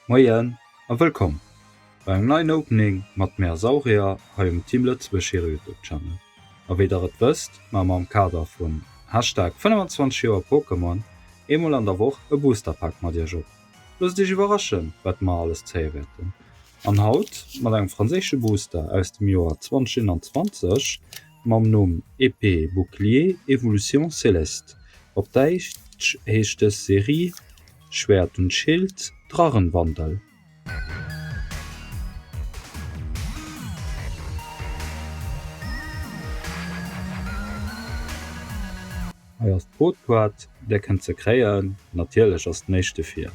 Moien a wëllkomm bei engem neien Opening mat mär Saurier hei um Team Lëtzebuerg hire Youtube Channel. A wéi der et wësst, maache mer am Kader vun Hashtag 25 Joer Pokémon eemol an der Woch e Booster Pack mat iech op. Loosst iech iwwerraschen wat mer alles zéie wäerten. An haut mat engem franséische Booster aus dem Joer 2021 mam Numm Épée Bouclier Evolution Céleste. Op Däitsch heescht dës Serie Schwert und Schild, Drachenwandel. Hei ass d'Codekaart, där kënnt se kréien. Natierlech ass den éischte vir.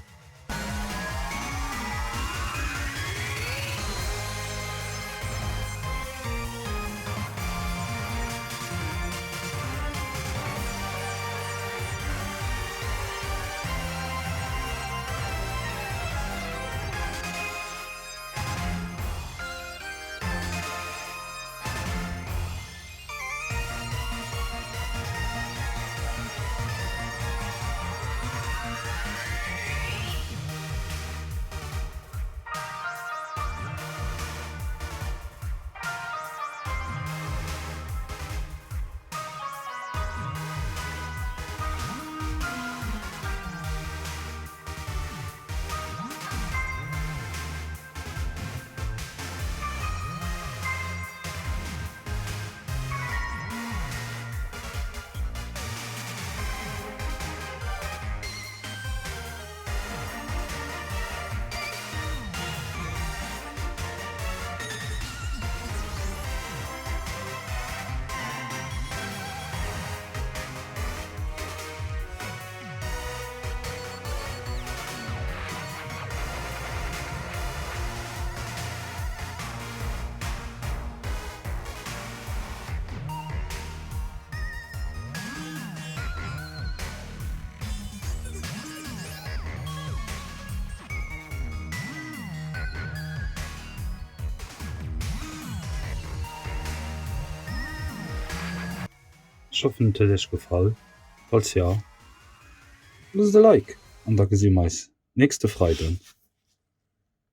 Ech hoffen et huet iech gefall, falls jo loosst e Like an da gesi mer eis nächste Freiden.